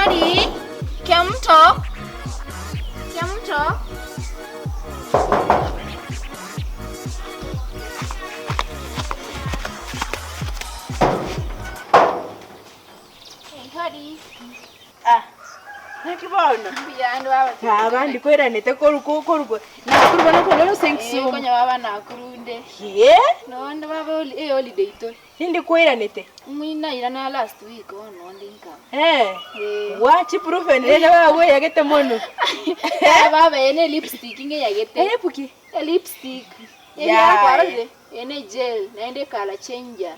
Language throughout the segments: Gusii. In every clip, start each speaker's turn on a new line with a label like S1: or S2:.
S1: Hodi, Kemunto, Kemunto. Hey, hodi.
S2: Ah, naki bono?
S1: Mbuya ande baba.
S2: Baba ndikoiranete koru ko- koru ko- nakuru bono korwa ase
S1: Eh,
S2: Kisumu.
S1: konya baba nakurunde.
S2: Ye,
S1: Nonde baba holi- eh, holiday tore.
S2: Nindikoiranete.
S1: Ng'ui nairana last week bono nonde nka.
S2: Eh,
S1: Eh.
S2: wa chiprofen rende baba bweyagete mono.
S1: Eh, baba eye ne lipstick ng'eyagete.
S2: Erepuki?
S1: E lipstick.
S2: Ya,
S1: Ebiara kwarorire? Eye ne gel naende ecolour changer.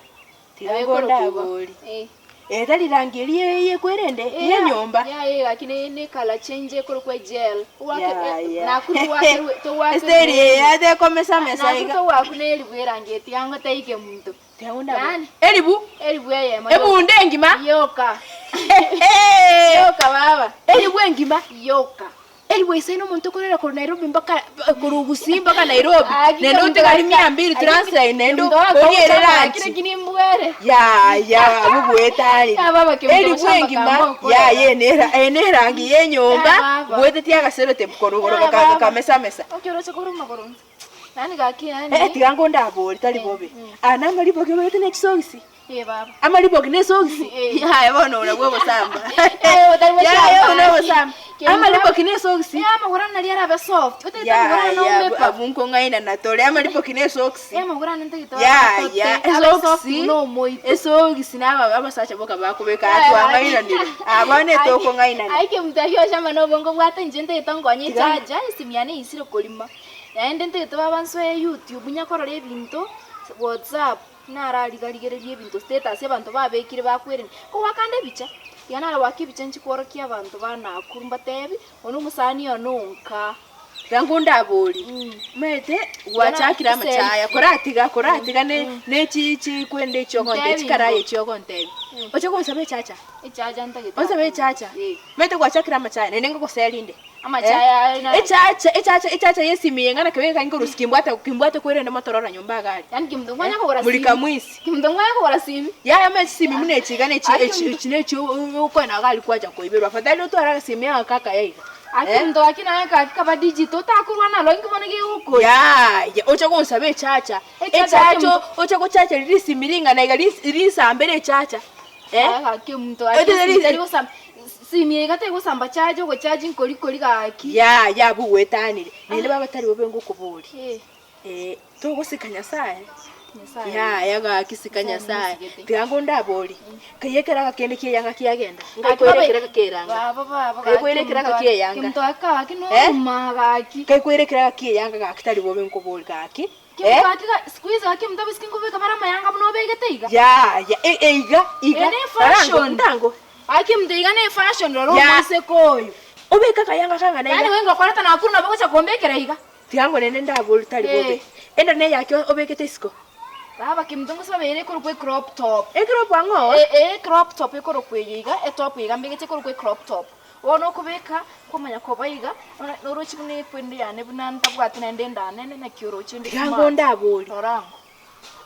S2: Tiga
S1: Nabo ekorokwa igo.
S2: ngondabori.
S1: Eh.
S2: Eh, tari rangi eria eyekwerende,
S1: Eh,
S2: yenyomba.
S1: Yaya gaki ne ne colour changer ekorokwa egel. Owake
S2: Ya, ya.
S1: nakuru towake towake
S2: Esiteri eye ate ekomesa-mesa
S1: Nakuru
S2: iga.
S1: towaku ne eribu erangi eye tiga ngoteike monto.
S2: Tiga ngondabori.
S1: Yaani
S2: Eribu?
S1: eribu eyemo yoka.
S2: Ebunda engima?
S1: Yoka. Yoka baba.
S2: Eribu engima?
S1: Yoka.
S2: Eribu ase nomonto okorera korwa Nairobi mpaka korwa Gusii mpaka Nairobi,
S1: Aki
S2: naende
S1: kemunto
S2: otigari
S1: gaki-
S2: mia mbili
S1: aki
S2: transline naende
S1: kemunto gaki
S2: oriere
S1: ogochamba
S2: lunch.
S1: gaki lakini mbwere.
S2: Yaya abwo gwetarire.
S1: Ya baba kemunto
S2: Eribu
S1: gochamba
S2: engima
S1: kamba okorera.
S2: yaya ene era ene erangi ya enyomba
S1: Ya baba.
S2: gwetetie agaserotepu korwa igoro
S1: Ya
S2: gaka
S1: baba.
S2: gakamesamesa.
S1: Oki oroche korwa magoro inse. Yaani gaki yaani.
S2: Eh tiga ngondabori tari bobe. Aya namariboki obegete ne chisogisi?
S1: Eh baba.
S2: Amariboki ne esogisi?
S1: Eh.
S2: Yaya bono ora bwa obosamba.
S1: Eh, otari bosamba.
S2: Yaya bono obosamba.
S1: Kendo-
S2: Amariboki ne esogisi?
S1: Eh, amagoro ane naria arabe soft. Otagete amagoro ane
S2: Yaya
S1: omepa.
S2: abwo nkong'aina na tore amariboki ne esogisi.
S1: Eh, amagoro ane ntagete
S2: Yaya
S1: atote, abe soft
S2: esogisi
S1: buna omoito.
S2: esogisi na aba abasacha boka bakobeka
S1: Yaya,
S2: twang'ainanire. Aa bono etokong'ainana.
S1: Aike omonto ayio oshamba na obongo bwate inche ntagete nkonye
S2: Tiga.
S1: echaja, esimi yane eisire korima. Naende ntagete baba nsoe youtube nyakorora ebinto, whatsapp. Narariga-rigererie ebinto status abanto babekire bakwerania, kogwakande ebicha, tiga nare goaka ebicha inche kworokia abanto ba Nakuru mbatebi, oyo nomosani one onka.
S2: Tiga ngondabori, omanyete gwachakire amachaya, koratiga koratiga ne ne chi chi kwende echi ogontebia
S1: Ntebi
S2: chikarayi
S1: ingo.
S2: echi ogontebia. Oche gonsaba echacha,
S1: Echacha ntagete
S2: onsabe
S1: akure.
S2: echacha,
S1: Eh.
S2: omanyete gwachakire amachaya naende ngogoseri inde.
S1: Amachaya aye na-
S2: Echacha echacha echacha y'esimi eye ng'a nakebeka inkorusia kimbwate kimbwate kwerende motorora nyomba iga aria.
S1: Yaani kimuto nkwanya kogora
S2: Mulika
S1: simi.
S2: mwisi.
S1: Kimuto nkwanya kogora simi.
S2: Yaya omanye chisimi buna echi iga nechi
S1: Aki
S2: echi
S1: omonto-
S2: echi nechi okoenda iga aria kwacha koiberwa afadhali otware agasimi aka akaya iga.
S1: Aki
S2: Eh?
S1: omonto gaki naye gaki kaba digital otakorwa naro inki bono gegokoria.
S2: Yaya oche gonsaba echacha
S1: Echacha
S2: echacha
S1: kimuto-
S2: oche gochacha riria risimi ring'ana iga ris risambere echacha. Eh?
S1: Gaki omonto gaki
S2: Otete
S1: esimi
S2: ri-
S1: tari gosamba simi eye iga tegosamba charge ogochaji nkori kori gaki.
S2: Yaya abwo gwetanire, naende baba tari bobe ngokoboria.
S1: Eh.
S2: Eh, togosika Nyasaye?
S1: Nyasaye.
S2: Yaya gaki sika
S1: Nyasaye
S2: Nyasaye.
S1: mosigete.
S2: Tiga ngondabori, kaiya ekeraga kende ki'eyanga kiagenda,
S1: Gaki
S2: ngai
S1: babe-
S2: ekeraga ki'eranga.
S1: Baba baba
S2: Kai kwere ekeraga
S1: omonto-
S2: ki'eyanga.
S1: Omonto gaki gaki
S2: Eh?
S1: noruma gaki.
S2: Kai kwere ekeraga ki'eyanga gaki tari bobe nkobori gaki. Eh?
S1: Kemunto gaki ga siku hizi gaki omonto abisike nkobeka bare amayanga buna obegete iga.
S2: Yaya, e- eiga, iga.
S1: Eye ne fashion.
S2: Ntango, ntango.
S1: Gaki omonto iga ne fashion rora
S2: Ya.
S1: omoiseke oyo.
S2: Obeke akayanga kang'ana
S1: Yaani
S2: iga.
S1: we ngokoreta nakuru nabo ogocha kombekera iga.
S2: Tiga ngonene ndabori tari
S1: Eh.
S2: bobe. Enda neyake obekete isiko.
S1: Baba kemunto ngosaba ere ekorokwa ecrop top.
S2: Ecrop ang'o?
S1: E- e crop top ekorokwa eye iga, etop iga mbegete ekorokwa ecrop top. Bono okobeka, kwamanya koba iga, bono noroche buna ekwende yane buna ntabwati naende enda nene naki oroche inde
S2: Tiga
S1: smart.
S2: ngondabori.
S1: Rora ango.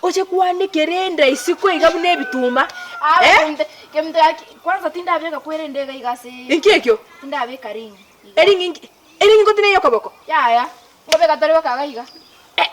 S2: Oche kwanekera enda isiko iga buna ebituma.
S1: Aba
S2: Eh?
S1: kemunto kemunto gaki, kwanza tindabeka kwerende iga iga ase
S2: Inki ekio?
S1: tindabeka ring iga.
S2: Ering inki? Ering ngoti neye okoboko?
S1: Yaya, nkobeka tore baka iga iga.
S2: Eh,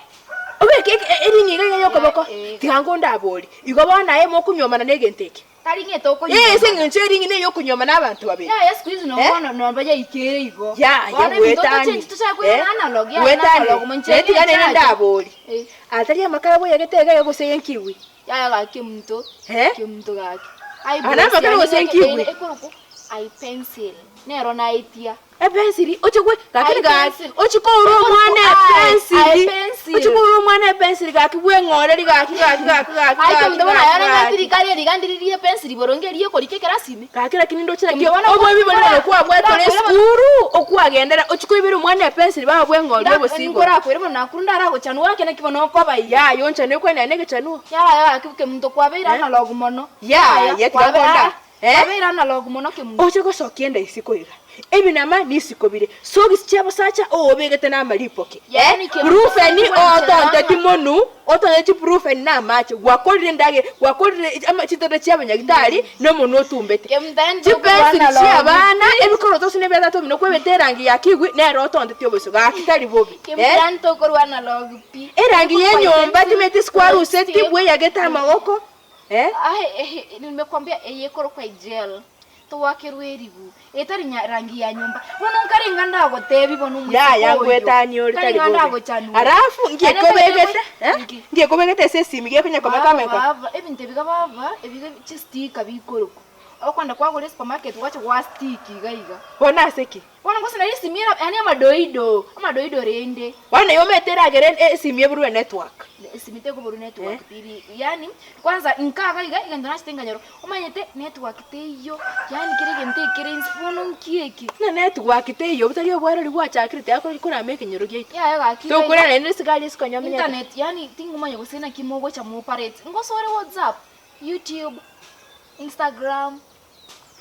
S2: obeke eke- ering iga iga yokoboko?
S1: Eh.
S2: Tiga ngondabori. Igo bono aye mokonyuomana na egento eke.
S1: Tari ng'a
S2: Ee,
S1: etokonyuomana.
S2: ase eng'encho ering'ina eye okonyuomana abanto babere.
S1: Yaya siku hizi
S2: Eh?
S1: nobono nomba yaikere igo.
S2: Yaya,
S1: Bono ebinto
S2: gwetani.
S1: tochenji tochake koirana
S2: Eh?
S1: analog, yaya
S2: Gwetani.
S1: analog, monche
S2: Naye tiga nere
S1: ng'echache.
S2: ndabori.
S1: Eh.
S2: Atari amakara bweyagete iga iga gose enkiwi.
S1: Yaya gaki omonto,
S2: Eh?
S1: kemunto gaki.
S2: Aya namakara gose enkiwi.
S1: Ekorokwa eye pencil, nero naetia.
S2: Epensili, oche gwe, gaki
S1: Aye
S2: gaki,
S1: pencil.
S2: oche koura omwana
S1: Aye,
S2: epensili,
S1: aye pencil.
S2: oche koura omwana epensili gaki bweng'oreri gaki gaki gaki gaki
S1: Aye
S2: gaki
S1: kemunto bono
S2: gaki
S1: aye
S2: gaki.
S1: nang'ati rikari eri iga ndiririe epensili boronge eria ekorika ekerasi ime.
S2: Gaki lakini ndoche naki
S1: Kemunto bono
S2: oboibi boria
S1: okora-
S2: bono kwabwate ore
S1: ndakwire bono-
S2: esukuru, okwagendera ochi koibera omwana epensili baba bweng'oreri obosigo.
S1: Nkorakwire bono nakuru ndaragochanu gaki naki bono okoba iga.
S2: Yaya onchani okwane na egechanua.
S1: Yaya gaki kemunto kwabeire analog mono.
S2: Yaya, tiga
S1: kwabe-
S2: konda.
S1: ah,
S2: Eh?
S1: Kwabeire analog mono kemunto.
S2: Oche gosokia enda isiko iga. Ebinama nisiko bire, sogisi chi'abasacha oobegete namaripoke,
S1: Yaani kembe
S2: Brufeni
S1: gwanchera
S2: ootonteti
S1: ng'a-
S2: monu, otonteti chibrufeni namache, gwakorire endagera, gwakorire ama chitoto chi'abanyagitari, nomonwa otumbete.
S1: Kembe
S2: Chipensili
S1: ntokobana
S2: chi'abana, ebikoroto gose nebia tata omino kwebete erangi ya kigwi, nere otonteti obosio, gaki tari bobe.
S1: Kembe ntokorwana logi pi.
S2: Erangi y'enyomba timeti sikwaruseti bweyagete amagoko. Eh?
S1: Aye ehe nimekwambia eye ekorokwa ejel toakerwe eribu etari nya rangi ya nyomba bono nkare ng'a ndagotebi bono omoiseke
S2: Yaya
S1: oyo
S2: ngwetanie ore
S1: nkare
S2: tari
S1: ng'a
S2: bobe.
S1: ndagochanua
S2: Alafu nki
S1: Naende ntagete
S2: ekobegete eh?
S1: nki
S2: Nki ekobegete ase esimi gekonya komeka
S1: baba
S2: ameka.
S1: baba ebinto ebiga baba ebiga chistika bikorokwa okwenda kwagora esupermarket gwacha gwastick iga iga.
S2: Bono ase ki?
S1: Bono gose nari esimi era yaani amadoido amadoido rende.
S2: Bono igo omanyete eragere esimi eburwe network.
S1: Esimi tekoborwa network piri yaani kwanza nkaga iga egento nachete nkanyora omanyete network teiyo yaani kera egento ekere inse bono nki eke.
S2: Ng'a network teiyo botari obwareri gwachakire tiga korama ekenyoro giaito.
S1: Yaya gaki iga iga.
S2: Tokorara naende esigari ase konya omenyete.
S1: Internet yaani tingomanya gose naki mogocha moopareti ngosore whatsapp, youtube, instagram,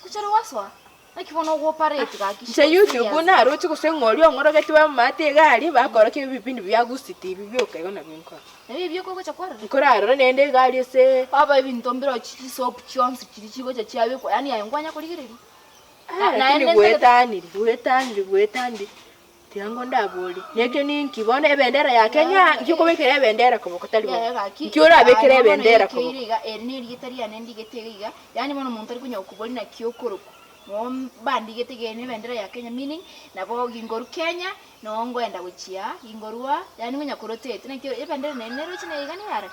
S1: gochia ore gwasoa. Naki bono ogopareti gaki
S2: Inche YouTube naroche gose ng'a oria ong'orogetie bamomate egari bakorokia ebipindi bia Gusii TV bioka igo nabio nkora.
S1: Nabio ebio okogocha kwarora?
S2: Nkorarora naende egari ase.
S1: Baba ebinto mbireo chisoap chionsi chiria chigocha chiabekwa yaani aye nkwanya korigereria.
S2: Ah, lakini gwetaniri, gwetaniri, gwetaniri. Tiga ngo ndaborie, nekio ninki bono ebendera ya Kenya, nki okobekera ebendera koboko tari bobe? Nki orabekere ebendera koboko?
S1: Iga eri nerieta riane ndigete iga iga, yaani bono omonto tari konya gokoboria naki okorokwa, noo mbandigete iga eri nebendera ya Kenya meaning nabo ginkorwa Kenya noo ngoenda gochia ginkorwa yaani ngonya korotate naki ebendera nere neroche na iga neyare?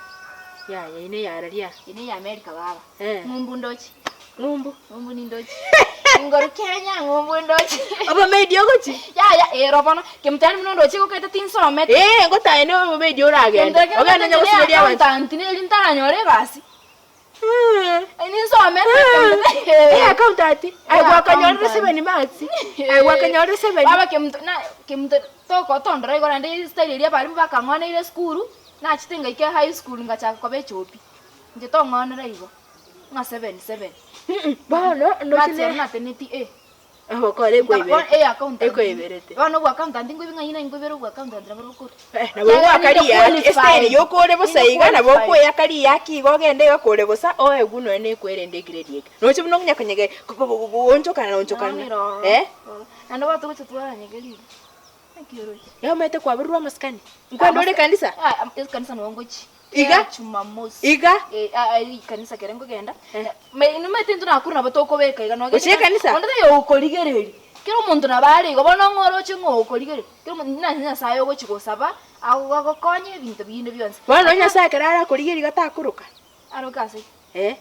S2: Yaya eye neyararia.
S1: Eye neya America baba.
S2: Eh.
S1: Ng'umbu ndoche.
S2: Ng'umbu.
S1: Ng'umbu nindoche. Ningoru Kenya ng'umbu ndoche.
S2: Obomeidi ogochi?
S1: Yaya ero bono kemutani buna ondoche gokete tinsomete.
S2: Eh, ngotae ne obomeidi oragende. Ogende onye gosiberia abanto.
S1: Accountant neri ntaranyore egasi.
S2: Eh.
S1: Ninsomete.
S2: Eh, accountant. Aye gwakanyorire seven marks. Aye gwakanyorire seven.
S1: Baba kemuto na kemuto tokotondora igo naende style eria abalimu bakang'waneire esukuru, nachete ngaika high school ngachaka koba echopi. Inche tong'wanera igo. Ng'a 77.
S2: Bono
S1: ndoche ne nateneti eh.
S2: Ogokora
S1: ekoiberete.
S2: Eh accountant. Ekoiberete.
S1: Bono obwa accountant nkoibe ng'a inye nkoibere obwa accountant nabo bokoro.
S2: Eh nabo ogwaka riyaki estyle yokore bosa iga nabo okoeyaka riyaki iga ogende iga kore bosa oegwe nonya na ekwerende egrade eke. Noche buna okonya konyege goonchokana onchokana eh.
S1: Naende batogocha twaranyegeririe. Naki oroche?
S2: Yaani omanyete kwabererwa amasikani? Nkwende ore ekanisa?
S1: Ekanisa nabo ngochia.
S2: Iga?
S1: Jumamosi.
S2: Iga?
S1: Eh, ah, ah, ekanisa kere nkogenda. Me- Nomanyete intwe nakuru nabo tokobeka iga nonya
S2: Gochia ekanisa?
S1: Onde taiyo okorigereria. Kera omonto nabo are igo, bono ng'a oroche ng'a okorigereria. Kera omonto na Nyasaye ogochia gosaba, agokonye ebinto binde bionsi.
S2: Bono nonya Nyasaye ekero arakorigereria iga takoroka?
S1: Aroke ase ki?
S2: Eh.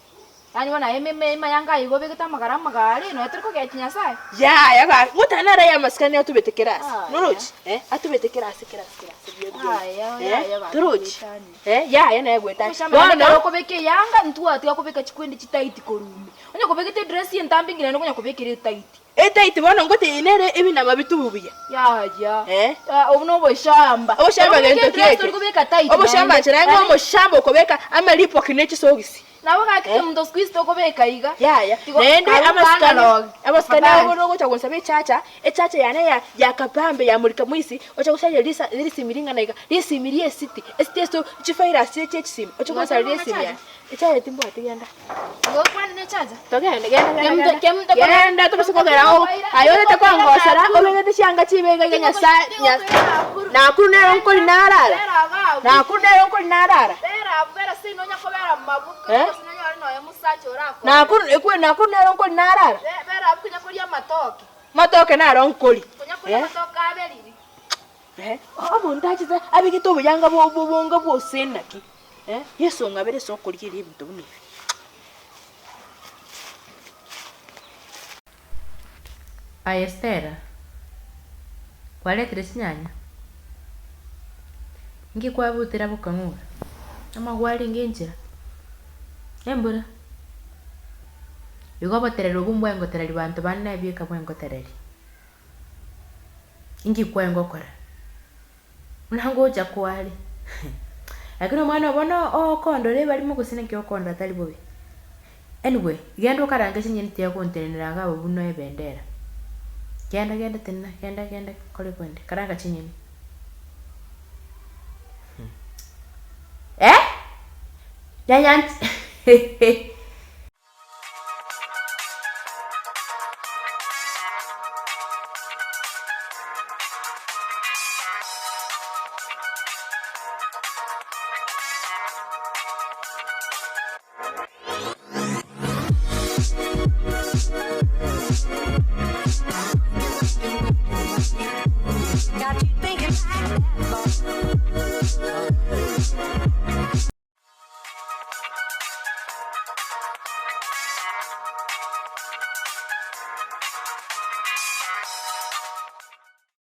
S1: Yaani bono aye eme emayanga aye igo obegete amagara amagare, nonya tori kogechi Nyasaye.
S2: Yaya gaki, ngotana naro aye amasikani atubete kera ase.
S1: Aya.
S2: Norochi? Eh, atubete kera ase kera ase kera ase buya buya.
S1: Aya,
S2: Eh,
S1: yaya gaki
S2: torochi?
S1: goetania.
S2: Eh, yaya naye goetania.
S1: Omochama naende
S2: Bono,
S1: ekero okobeka eyanga, ntwatiga kobeka chikwende chitaiti korwa ime. Onye kobegete edress entambe engina naende okonya kobekera etaiti.
S2: etaiti bono ngotebi nere ebinama bitubu buya.
S1: Yaya.
S2: Eh.
S1: Ah, obwo noboshamba.
S2: Oboshamba
S1: Ekero
S2: gento
S1: okobeka edress
S2: kieke.
S1: tori kobeka tight
S2: Oboshamba
S1: naende.
S2: nchera ng'a
S1: Yaani
S2: omoshamba okobeka amaripoki ne chisogisi.
S1: Nabo gaki omonto siku hizi tokobeka iga.
S2: Yaya,
S1: Tigo
S2: naende
S1: karu
S2: amasikani,
S1: analog.
S2: amasikani
S1: Afadhali.
S2: abo bono ogocha gonsaba echacha, echacha yane ya ya kabambe ya mulika mwizi, oche gosaria risa risimi ring'ana iga, risimi ria esiti, esiti ase chivirus chiria chia chisimi, oche gonsaria
S1: Gose
S2: esimi
S1: bono
S2: yane. Echacha timbwati genda.
S1: Igo okwane ne echacha?
S2: Togende genda genda
S1: Kemunto-
S2: genda.
S1: kemunto kono-
S2: Genda tobase kogera oo, aye orete kongosera, obegete chianga chibe iga iga Nyasaye, Nya- Nakuru nere nkori narara, Nakuru nere nkori narara. Eh? Nakuru ekwe nakuru nere nkori narara. Matoke naro nkori. Eh? Eh, omonto achete abegete oboyanga bo- bo- bonga bwose naki. Eh, Yeso ong'abere ase okorigereria ebinto buna ebi.
S3: Aye Stella, kwaretire chinyanya? Inki kwabutera bokong'u iga? Amagwa arenge enchera? Embura? Igo obotereri obwo mbwengotereri banto bande nabieka bwengotereri. Inki kwengokora? Buna ngocha kware. Lakini omwana obo bono okondora ebarimo gose naki okondora tari bobe. Anyway, genda okarange chinyeni tiga gontenenera iga abwo buna ebendera. Genda genda tenena, genda genda kore kwende, karanga chinyeni. Eh? Nyanyancha.